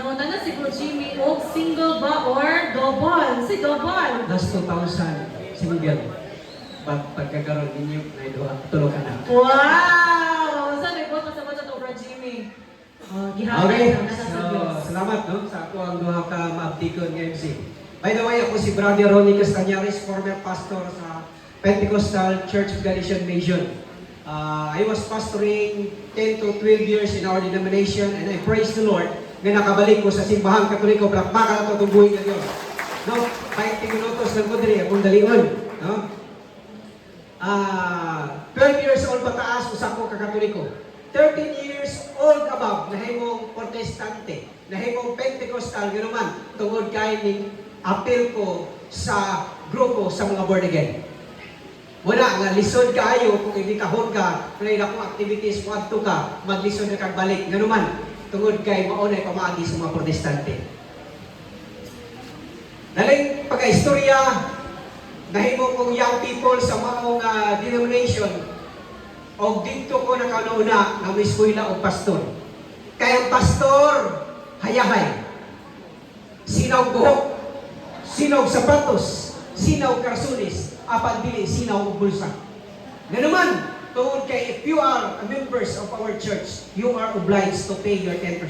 Nangutana si Bro Jimmy og single ba or double? Si double. Last 2000, single. But pagkakaroon ninyo, na duha, tulo ka na. Wow! Sa may buot sa to, Bro Jimmy. Oh, gihatag Okay, na sa so Diyos. Salamat, no, sa ako ang duha ka maabtikon nga MC. By the way, ako si Brother Ronnie Castañares, former pastor sa Pentecostal Church of Galician Mission. I was pastoring 10 to 12 years in our denomination and I praise the Lord nga nakabalik ko sa Simbahang Katoliko, palakpakan nato itong buhi nga Diyos. No, 20 minutos lang ko diri akong dalion, no? 12 years old pataas, usa ko ka Katoliko. 13 years old above, nahimong Protestante, nahimong Pentecostal, gano'n man, tungod kay ning apil ko sa grupo sa mga born again. Wala nga lisod kaayo kung imbitahon ka na ila kong activities, moadto ka, maglisod na kag balik, ngano man, tungod kay mao na pamaagi sa mga Protestante. Daling pagka-istorya, nahimo kong young people sa maong denomination og didto ko nakauna nga moeskwela og pastor. Kay ang pastor hayahay. Sinaw buhok, sinaw sapatos, sinaw karsunis, apan dili sinaw og bulsa. Ngano man, tungod kay if you are a members of our church, you are obliged to pay your 10%.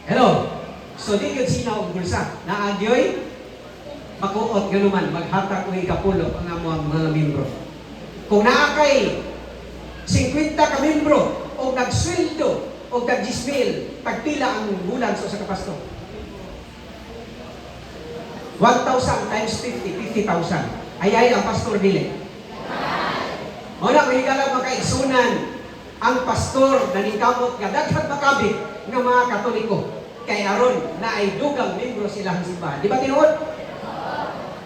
Hello? So di gyud sinaw og bulsa. Naa gyoy makuot, ganuman maghatag og ikapulo ang among mga membro. Kung naa kay 50 ka membro o nagsweldo o tag 10,000, tagpila ang bulan sa usa ka pastor? 1,000 times 50, 50,000. Ay ay ang pastor dili. Mao na, mahigala mga kaigsunan, ang pastor naningkamot nga daghan makabit nga mga Katoliko kay aron na ay dugang membro sila ang simbahan. Di ba tinuod?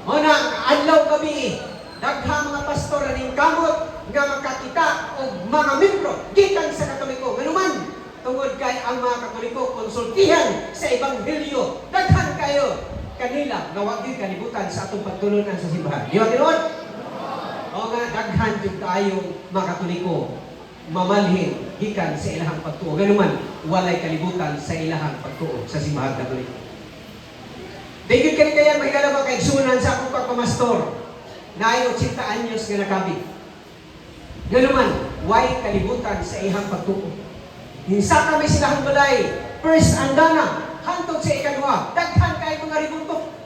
Mao na, adlaw gabi, daghang mga pastor naningkamot nga makakita og mga membro gikan sa Katoliko. Nganuman, tungod kay ang mga Katoliko konsultihan sa Ebanghelyo, daghan kayo kanila nga wa gyud kalibutan sa atong pagtulunan sa simbahan. Di ba tinuod? O nga daghan jud kaayong mga Katoliko mamalhin gikan sa ilahang pagtuo. Nganuman, walay kalibutan sa ilahang pagtuo sa Simbahang Katoliko. Di gyud kani kaya, mahigala mga kaigsunan, sa akong pagpamastor na ay 80 anyos nga nakabi. Nganuman, way kalibutan sa ihang pagtuo. Hinsa kami silahang balay, first andana, hantod sa ikaduha, daghan kay mga rebulto.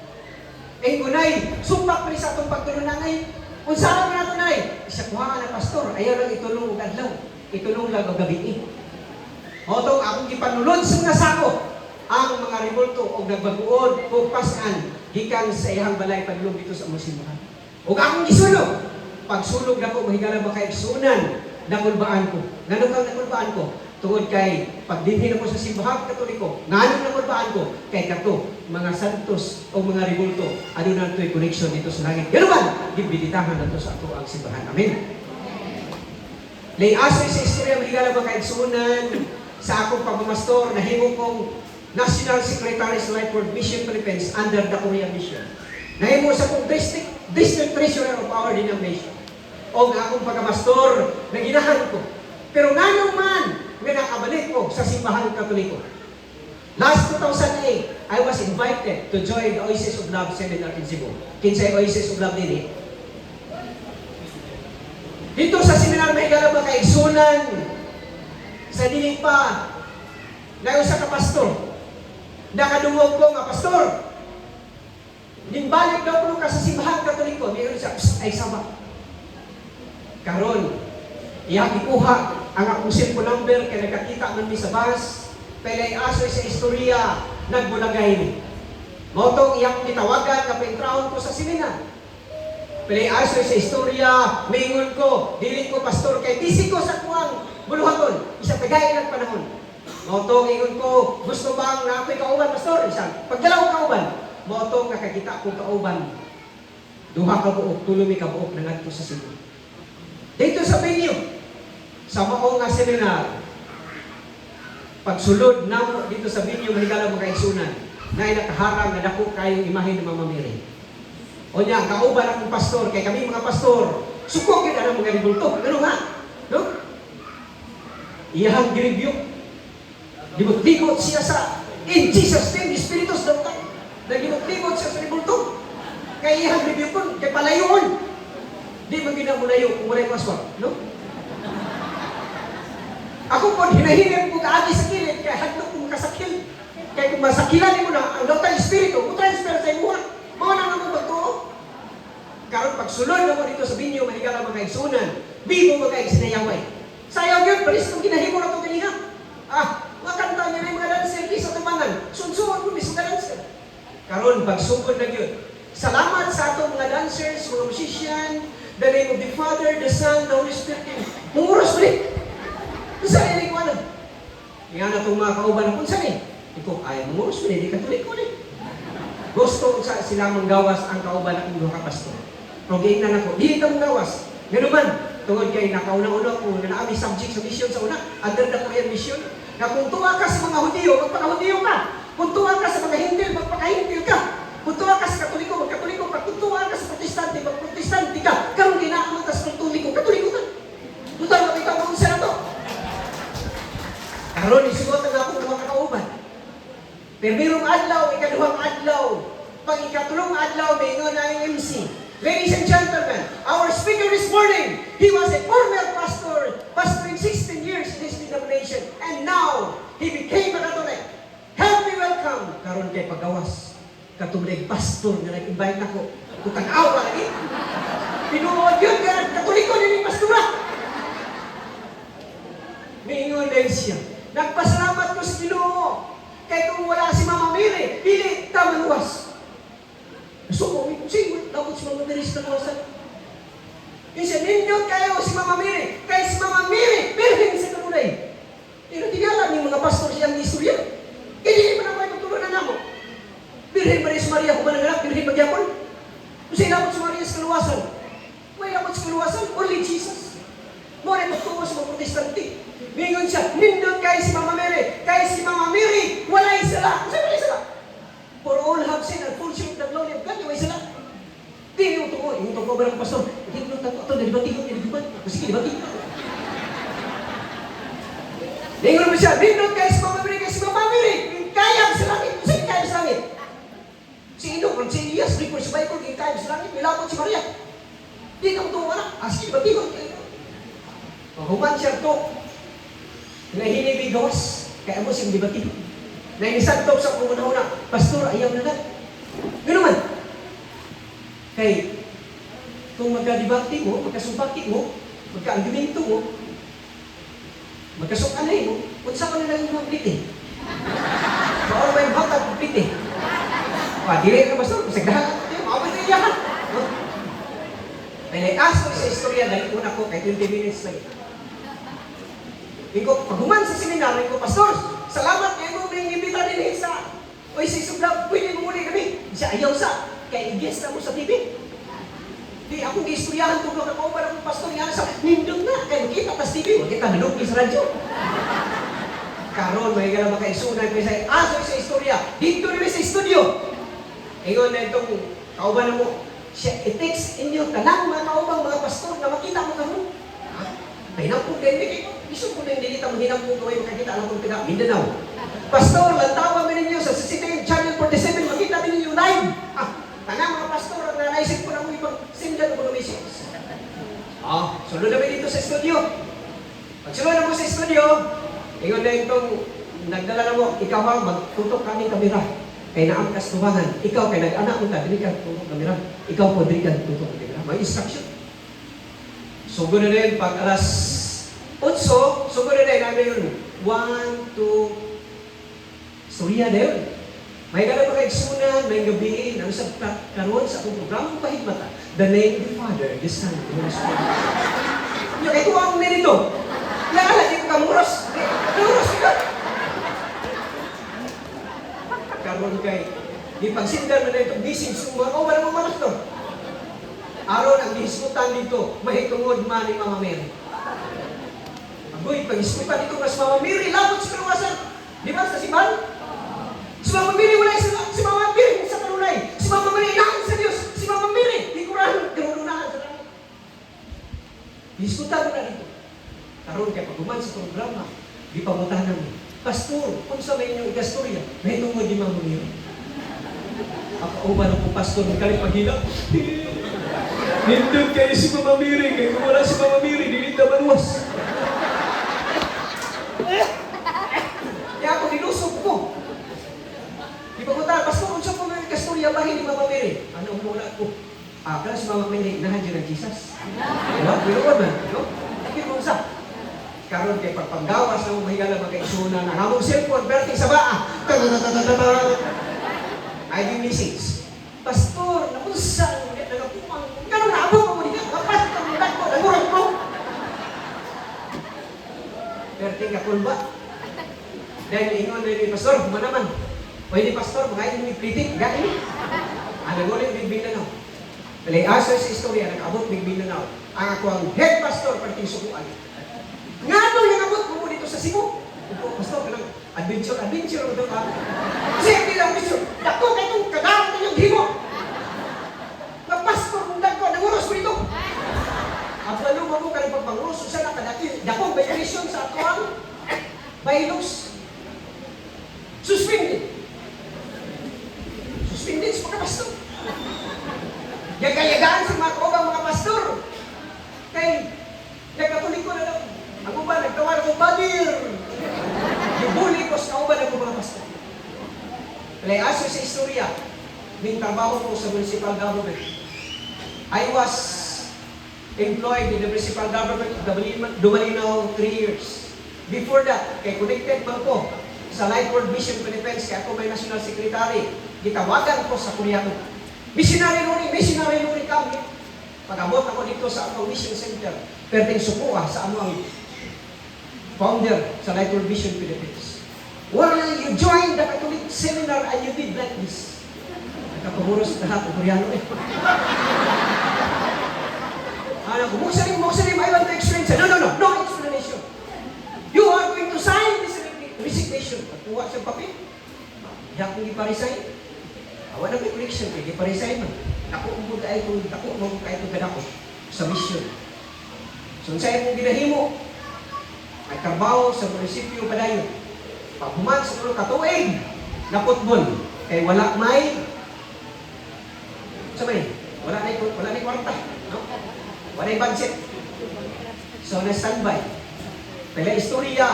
Eh kunay, supak pa sa atong pagtulunangay. Unsa man nato, nay? Isa kuha na pastor, ayaw lang itulong og adlaw, itulong lang og gabi. Otong akong gipanulod sa mga sako ang mga rebulto og nagbaguod og pasan gikan sa iyang balay padulong dito sa among simbahan. Og akong gisunog. Pagsunog nako, mahigala mga kaigsunan, nakulbaan ko. Ngano kang nakulbaan ko? Tungod kay pagdinhin ako sa Simbahang Katoliko, nganong nakulbaan ko? Kay kato, mga santos o mga rebulto, ano na ito'y connection dito sa langit. Gano'n man, gibiditahan na to sa ato ang simbahan. Amen. Lay asoy sa istorya, mahigala mga kaigsunan, sa akong pagmamastor, nahimo kong National Secretary sa Life Word Mission Philippines under the Korean Mission. Nahimo sa akong district treasurer of our denomination. O nga akong pagkamastor, naginahan ko. Pero nganong man, nga nakabalik ko sa Simbahang Katoliko. Last 2008, I was invited to join the Oasis of Love seminar in Cebu. Kinsay Oasis of Love dini? Dito sa seminar, may mga kaigsunan, sa dili pa na usa ka pastor. Nakadungog ko nga pastor. Nimbalik daw kuno ka sa Simbahang Katoliko. Miingon siya, "Psst, ay sama." Karon, iya gikuha ang akong cellphone number kay nagkakita man mi sa bus. Pilay asoy sa istorya, nagbulagay ni. Mao tong iyang gitawagan nga paintrahon ko sa seminar. Pilay asoy sa istorya, miingon ko, dili ko pastor kay busy ko sa kuang buluhaton, isa tagay ng panahon. Mao tong ingon ko, gusto bang na ako'y kauban, pastor? Isang pagdalaw kauban. Mao tong nakakita ko kauban. Duha ka buok, tulo mi ka buok nangadto sa Cebu. Dito sa venue, sa mao nga seminar, pagsulod namo dito sa venue, mahigala mga kaigsunan, na nakaharang nga dako kayong imahe ni Mama Mary. O niya, kauban akong pastor, kay kami mga pastor, suko gyud ang mga rebulto. Ano nga? No? Iyahang gi-review. Libot-libot siya sa In Jesus' name, Espiritus daw. Naglimot-limot siya sa ribulto. Kay iyang review ko, kay palayon. Di man ginamulayo kung walay password, no? Ako po, hinahingan ko kaagi sa kilid, kay hadlok kong kasakil. Kay kung masakilan nimo na, ang daw espiritu, mo transfer sa imuha. Mao na nga mo pagtuo. Karon pagsulod na mo dito sa binyo, mahigala mga igsunan, bibo mga igsinayaway. Sayaw gyud, palis kung ginahimo na itong kaniha. Ah, makanta niya na yung mga dancer, di sa tumangan. Sunsuon ko, bisong dancer. Karon pagsugod na gyud. Salamat sa atong mga dancers, mga musician, the name of the Father, the Son, the Holy Spirit. Munguros ulit. Unsa ni ko ano? Nga na itong mga kauban kung saan eh. Iko, ay, munguros ulit, di Katoliko ni. Gusto sa sila manggawas ang kauban akong duha ka pastor. Pero giingnan ako, di ka manggawas. Ganun man, tungod kay nakauna-una ko nga naami subject sa mission sa una, under the Korean mission, na kung tuwa ka sa mga Hudiyo, magpaka-Hudiyo ka. Kung tuwa ka sa mga Hintil, magpaka-Hintil ka. Kung tuwa ka sa Katoliko, magkatoliko ka. Kung tuwa ka sa Protestante, magprotestante ka. Karon ginaamon ka sa Katoliko, Katoliko ka. Total, makita mo unsa na to. Karon isugot ang akong mga kakauban. Primerong adlaw, ikaduhang adlaw, pag ikatulong adlaw, may ingon na ang MC. Ladies and gentlemen, our speaker this morning, he was a former pastor, pastoring 16 years in his denomination, and now, he became a Catholic. Help me welcome, karon kay pagawas, katong pastor nga nag-invite ako, kung tag-awa lagi. Tinuod yun, kaya Katoliko ni pastora. Miingon din siya. Nagpasalamat ko sa Ginoo. Kay kung wala si Mama Mary, dili ta maluwas. Gusto ko, sige, dapat si Mama Mary sa kaluwasan. Isa nindot kayo si Mama Mary. Kay si Mama Mary, birhen sa kanunay. Pero tingala ni mga pastor siyang istorya. Kaya dili man ako pagtulunan namo. Birhen ba si Maria kung mananganak, birhen magyapon? Kung sa ilapot si Maria sa kaluwasan, may ilapot sa kaluwasan, only Jesus. Mo rin magtuo sa mga Protestante. Mingon siya, nindot kay si Mama Mary. Kay si Mama Mary, walay sala. Sa walay sala? For all have sinned and fall short of the glory of God, walay sala. Di yung tuo, yung tuo ba ng pastor? Hindi mo tato, ito, debatiho, debatiho. Sige, debatiho. Ningon mo siya, nindot kay si Mama Mary, kay si Mama Mary, kayag sa langit. Sige, kayag sa langit. Si Enoch, si Elias, record sa Bible, kayag sa langit, milabot si Maria. Di ka mo tuo na. Ah, sige, debatiho. Human siya to. Nahinibig gawas. Kaya mo siyang debatiho. Nainisantop sa una-una, "Pastor, ayaw na na." Gano'n man. Kay, kung magka-debate mo, magkasumpaki mo, magka-argumento mo, magkasukanay mo, unsa ka na lang yung mga. Baka may bata, plite. Pa, dili ka, pastor, pasagdahan ka, maabot na iyahan. No? May aso sa istorya, dahil una ko, kay 20 minutes lang. Iko, paghuman sa seminar, ko, "Pastor, salamat kayo mo may imbita din sa Oy, si Subla, pwede mo muli kami." Siya, ayaw sa, kay i-guest na mo sa TV. Di akong giistoryahan kung kakauban akong pastor, yan sa nindot na, kay makita tas TV, makita nalugi sa radyo. Karon may gala makaisunan kay sa aso sa istorya, dito rin sa studio. Ingon na itong kauban na mo, siya i-text inyo tanang mga kaubang mga pastor na makita mo karon. Ha? Hinampog din kay isog ko na hindi kita mo hinampog kay makakita lang kung taga Mindanao. "Pastor, lantawa mi ninyo sa CCTV Channel 47, makita din ninyo live." Ah, tanang mga pastor ang naisip ko na mo ipag sendan og mga message. Ah, sunod na dito sa studio. Pag sunod na mo sa studio, ingon na itong nagdala na mo, "Ikaw ha, magtutok kami kamera. Kay naam kas tubangan. Ikaw kay nag-anak mo ta, dili ka tutok kamera. Ikaw po dili ka tutok kamera." May instruction. Sugod na din pag alas 8, sugod na din, ano yun? 1, 2, storya na yun. May gana pa kaigsunan, may gabi, ang sa karon sa akong programang pahigmata, the name of the Father, the Son, and the Holy Spirit. Nya kay tuwa ang nito. Lala, di ko kamuros. Muros ka. Karon kay di pagsindan man na itong message sa mga oh, wala mga pastor. Aron ang gihisgutan dito, mahitungod man ni Mama Mary. Agoy, paghisgutan dito nga si Mama Mary, labot sa kaluwasan. Di ba sa simbahan? Si Mama Mary wala sa si Mama Mary sa kanunay. Si Mama Mary inahan sa Dios. Si Mama Mary higurahan kanununahan sa langit. Hisgutan mo na dito. Karon kay paghuman sa programa, di pangutahan nami. Pastor, unsa may inyong igastorya? May tungod ni Mama Mary. Ako uban akong pastor, kalit paghila. Nindot kayo si Mama Mary, kay kung wala si Mama Mary, dili ta maluwas. Kaya ako nilusog ko. Di ba ko ta, "Pastor, unsa po may kastorya bahin ni Mama Mary?" Ano muna ko? Ah, kaya si Mama Mary, nahan ang Jesus. Diba? Pero man, no? Hindi mo sa. Karon kay pagpanggawas na mo mahigala mga kaigsuonan, ang among cellphone, perting sa baa. Tatatatata. ID message. "Pastor, naunsa ang nagakumang, ganun naabot mo diha, nga pastor mo dako, nagurang ko." Perting kakulba. Dahil ingon na ni Pastor, human naman. "Pwede, Pastor, mga ni plitik, gain." Ang naguli big Mindanao. Dali asa sa istorya, nag-abot big Mindanao. Ang ako ang head pastor perting sukuan. Ngano yung abot mo dito sa Cebu? "Opo, Pastor, kanang adventure, adventure mo ka." Kasi hindi lang adventure. Dako kay itong kagaran ninyong himo. Nga pastor mong dako, nanguros mo dito. Abalo mo mo kanang pagpanguros, sa nakadaki, dako violation sa atoang bylaws. Suspended. Suspended sa mga pastor. Yagayagaan sa mga kaubang mga pastor. Kay, nagkatoliko na lang. Ang uban, nagtawag ko, "Badir!" Gibuli ko sa kauban ng mga pastor. Kaya aso sa istorya, ning trabaho ko sa municipal government. I was employed in the municipal government of Dumalinao 3 years. Before that, kay connected man ko sa Light World Mission Philippines, kaya ako may national secretary. Gitawagan ko sa Koreano. "Missionary Ronnie, Missionary Ronnie kami." Pag-abot ako dito sa among mission center, perting sukuha sa among founder sa Light World Mission Philippines. "Why you joined the Catholic seminar and you did like this?" Nagkapamuros lahat ng Koreano eh. Ano, "Muslim, Muslim, I want to explain." Siya, "No, no, no, no explanation. You are going to sign this resignation." Pagkuha siyang papel. Di akong ipa-resign. Awa na may correction, kaya ipa-resign man. Dako mo kay itong, dako mo kay itong kadako sa mission. So, sa imong ginahimo, nagtrabaho sa munisipyo padayon. Paghuman sa 3 ka tuig, naputbol. Kay wala may, sa may, wala na kwarta. No? Wala yung budget. So, na standby. Pala istorya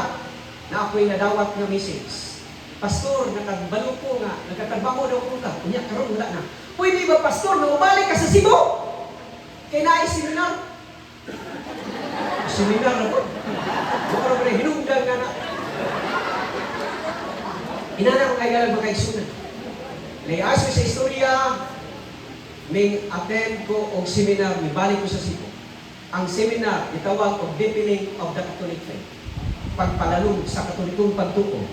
na ako'y nadawat nga message. "Pastor, nakabalo ko nga, nagkatrabaho daw ko ka. Unya, karon wala na. Pwede ba, Pastor, na ubalik ka sa Cebu? Kay naay seminar." Seminar na po. Mukha na hinungdan nga na. Inana ko kay galang makaigsuonan. Layaso sa istorya, may attend ko og seminar, mibalik ko sa Cebu. Ang seminar, gitawag og Deepening of the Catholic Faith. Pagpalalong sa Katolikong pagtuo.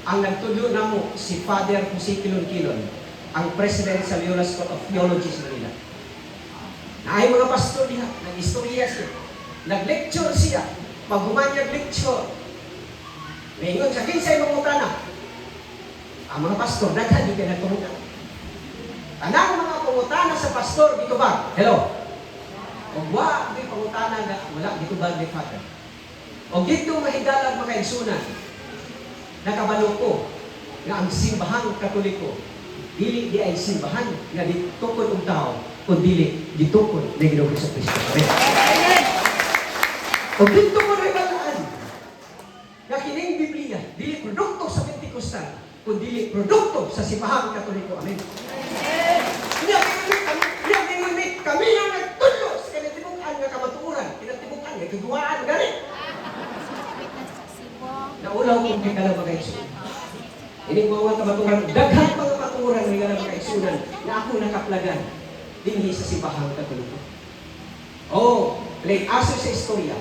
Ang nagtudlo namo si Father Jose Kilon Kilon, ang president sa Loyola School of Theology sa Manila. Naay mga pastor diha, nag-istorya siya. Nag-lecture siya. Pag human lecture, maingon sa kinsay mangutana. Ang mga pastor, daghan di kay nagpangutana. Tanang mga pangutana sa pastor, gitubag. Hello? Og wa di pangutana nga wala gitubag ni Father. Og dito mahigalag makaigsuonan, nakabalo ko nga ang Simbahang Katoliko dili di ay simbahan nga gitukod og tao kun dili gitukod ni Ginoong Hesus Kristo. Amen. Og dito ko nahibalaan nga kining Biblia dili produkto sa Pentecostal kun dili produkto sa Simbahang Katoliko. Amen. Niya kami ang nagtudlo sa kinatibuk-an nga kamatuoran, kinatibuk-an nga kagawaan gani. Naulaw kong kay kala mga igsoon. Ini mga kamatuoran, daghang mga kamatuoran nga mga kaigsuonan na ako nakaplagan dinhi sa Simbahang Katoliko. Oh, like aso sa istorya,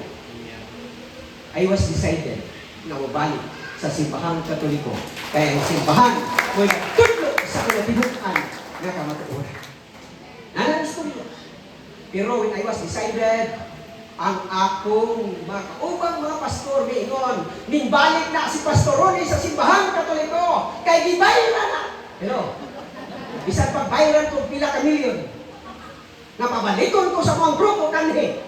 I was decided na mabalik sa Simbahang Katoliko. Kaya ang simbahan mo'y nagtudlo sa kinatibuk-an nga kamatuoran. Nana ang istorya. Pero when I was decided, ang akong mga kaubang mga pastor miingon, "Ningbalik na si Pastor Ronnie sa Simbahang Katoliko, kay gibayran na." Hello? Bisan pag bayran ko pila ka milyon, napabalikon ko sa mga grupo kanhi.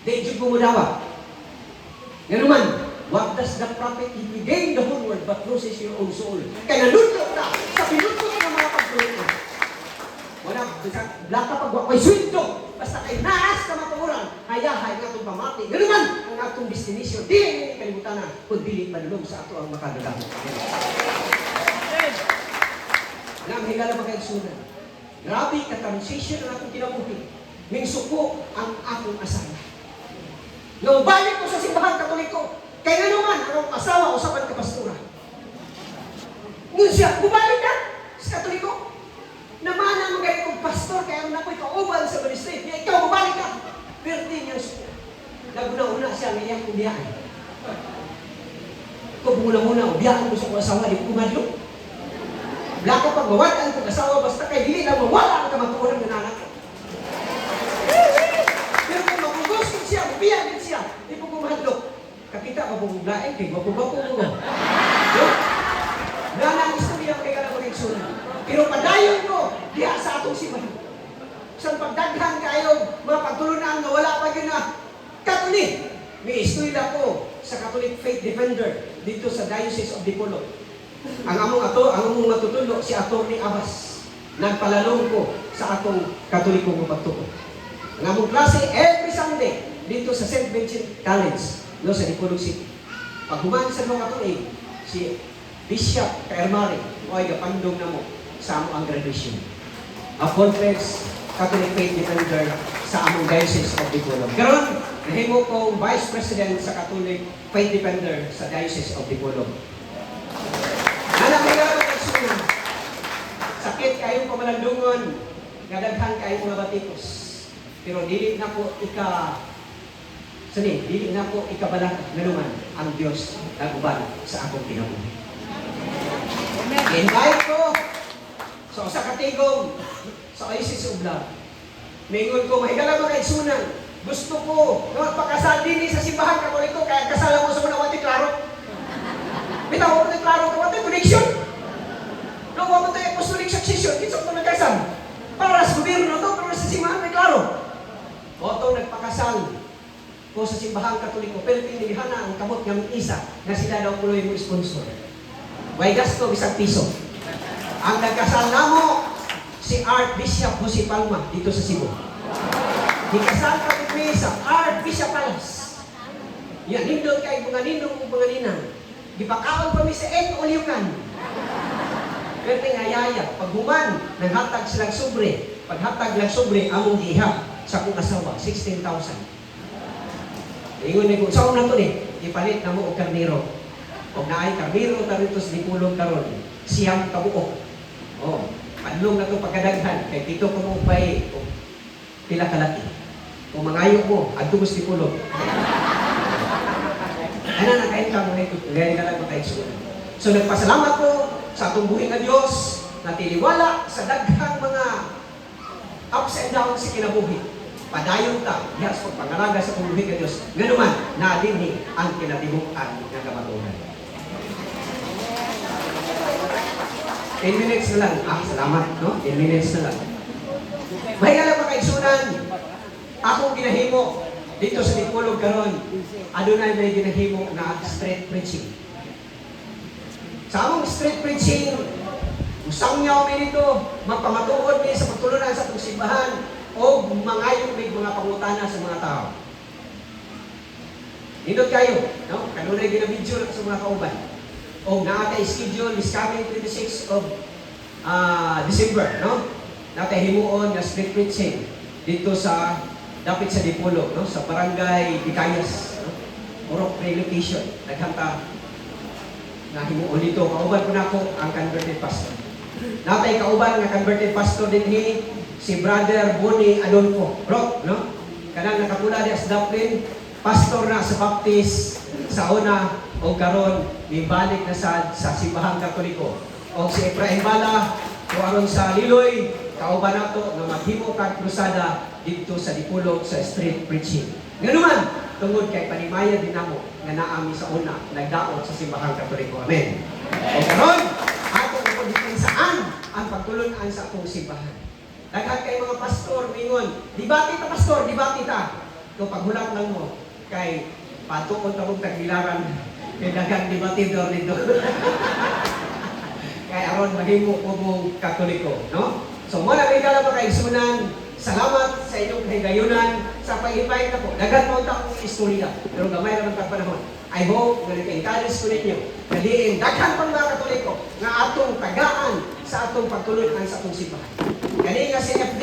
Di jud ko mudawa. Nga naman, What does the profit if you gain the whole world but loses your own soul? Kay nanudlo ta sa pinutol ng mga pagtulunan. Wala, blaka pag wa ko'y sweldo. Basta kay naas ka matuoran, hayahay nga atong pamati. Ganun man ang atong destination. Dili ni kalibutan na, kung dili padulong sa ato ang makagagahom. Alam, higala mga kaigsunan. Grabe ka transition ang atong kinabuhi. Mingsuko ang akong asawa. Nung balik ko sa Simbahan Katoliko, kay nga naman ang akong asawa usapan ka pastora. Ngun siya, bumalik ka sa Katoliko. Namana mo gani kong pastor, kaya na ako'y kauban sa ministry. Kaya ikaw, bumalik ka. Perti niyang suko. Naguna-una siya nga iyang ubiyaan. Kung muna-muna, ubiyaan ko sa akong asawa, di ko kumadlo. Blaka pag mawad-an kong asawa, basta kay dili na mawala ang kamatuoran ng anak ko. Pero kung magugos ko siya, ubiya din siya, di ko kumahadlok. Kakita ka pong lain, kay gwapo-gwapo mo. No? Nana ang istorya kay kana mag. Pero padayon ko diha sa atong simbahan. Sa pagdaghan kayo, mga pagtulunan nga wala pa gyud na Katolik. May istorya ko sa Catholic Faith Defender dito sa Diocese of Dipolog. Ang among ato, ang among matutulo si Attorney Abbas. Nagpalalong ko sa atong Katoliko nga pagtuo. Ang among klase every Sunday dito sa St. Vincent College, no, sa Dipolog City. Pag human sa mga katuig, si Bishop Kaermari, o ay gapandong na mo sa among ang graduation. A full-fledged Catholic Faith Defender sa among Diocese of Dipolog. Karon, nahimo ko Vice President sa Catholic Faith Defender sa Diocese of Dipolog. Anak nga kaigsunan. Sakit kayong pamalandungon, gadaghan kayong mga batikos. Pero dili na ko ika sani, dili na ko ikabalak nganuman ang Dios nag-uban sa akong kinabuhi. Invite ko sa usa ka tigom sa Oasis of Love. Mingon ko, mahigala mga kaigsunan, gusto ko nga magpakasal dinhi sa Simbahan Katoliko kaya kasal mo sa una wati klaro. Bitaw mo klaro ka wati connection. No, wa mo tayo apostolic succession, kinsa mo nagkasal? Para sa gobyerno to, pero sa simbahan may klaro. Oto nagpakasal ko sa Simbahan Katoliko, pero tinilihana ang kamot ng isa na sila daw kuloy mo sponsor. Way gasto bisag piso. Ang nagkasal namo si Archbishop Jose Palma dito sa Cebu. Gikasal pa kami sa Archbishop Palace. Yan, nindot kay mga ninong ug mga ninang. Gipakaon pa mi sa N. Ulyukan. Pero nga yaya, pag human, nanghatag silang sobre. Paghatag lang sobre, among gihap sa akong asawa, 16,000. Ingon ni ko, saan na to ni? Ipalit na mo og karniro. Og naay karniro ta rito sa Dipolog karon, 9 ka buok. Oh, padlong na to pagkadaghan kay pito ka mo pay og pila ka laki. Kung mangayo mo, adto mo sa Dipolog. Ana na kayo ka mga gaya na lang mga. So nagpasalamat ko sa atong buhi nga Dios na tiliwala sa daghang mga ups and downs sa kinabuhi. Padayon ta diha sa pagpangalaga sa atong buhi nga Dios. Nganuman, naa dinhi ang kinatibuk-an nga kamatuoran. 10 minutes na lang. Ah, salamat, no? 10 minutes na lang. May alam mga kaigsunan, akong ginahimo dito sa Dipolog karon, adunay may ginahimo na street preaching. Sa among street preaching, usang niya mi dito, magpamatuod mi sa pagtulunan sa atong simbahan o mangayo mi mga pangutana sa mga tao. Nindot kayo, no? Kanunay ginabidyo na sa mga kauban. O naa kay schedule is coming 26 of December, no? Natay himuon nga street preaching dito sa dapit sa Dipolog, no? Sa Barangay Bicayas, no? Orok relocation. Naghanta na himuon dito. Kauban ko nako ang converted pastor. Natay kauban nga converted pastor dinhi si Brother Bonnie Adolfo. Bro, no? Kanang nakapula di sa Dublin, pastor na sa Baptist sa una o karon mibalik na sa Simbahang Katoliko. O si Efraim Bala o aron sa Liloy, kauban nato nga maghimo kag krusada didto sa Dipolog sa street preaching. Nganuman, tungod kay panimaya din namo nga naami sa una nagdaot sa Simbahang Katoliko. Amen. O karon, ato saan ang pagtulunan sa atong simbahan. Daghan kay mga pastor mingon, "Debate ta, pastor, debate ta." Kung paghulat lang mo kay patuon ta mong tagbilaran. Kay daghang debatidor dito. Kay aron mahimo ko mong Katoliko, no? So mo na mga kaigsunan, salamat sa inyong kahigayunan sa pag-invite ako. Daghan mo ta akong istorya, pero gamay ra man tag panahon. I hope nga nag-encourage ko ninyo na diin daghan pang mga Katoliko nga atong tagaan sa atong pagtulunan sa atong simbahan. Kani nga CFD,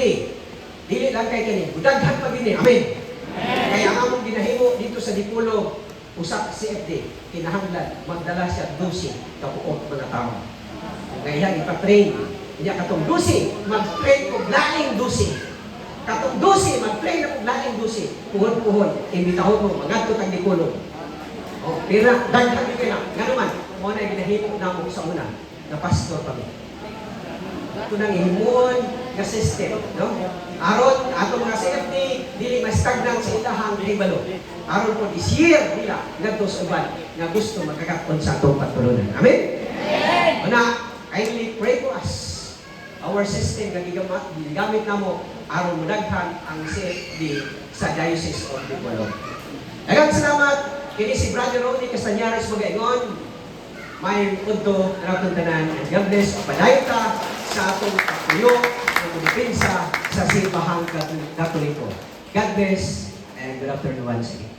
dili lang kay kani, daghan pa gini. Amen. Kaya ang among ginahimo dito sa Dipolog, usa ka CFD, kinahanglan magdala siya 12 ka buok mga tao. Nga iyang ipa-train, niya katong 12, mag-train og laing 12. Katong 12, mag-train og laing 12. Puhon-puhon, imbitahon mo, mangadto tag Dipolog. Oh, pira, daghan gyud kay na. Ngano man, mo na ginahimo namo sa una, na pastor kami. Ito nang himuon nga system, no? Aron ato mga CFD dili ma-stagnant sa ilahang kahibalo. Aron po i-share nila ngadto sa uban nga gusto magkakat-on sa atong pagtulunan. Amen? Amen. Una, kindly pray for us. Our system nga gigamit namo aron modaghan ang CFD sa Diocese of Dipolog. Daghang salamat. Kini si Brother Ronnie Castañares magaingon. May udto na tanan and God bless. Padayon ta sa atong pagtuyo ng depensa sa simbahang Katoliko. God bless and good afternoon once again.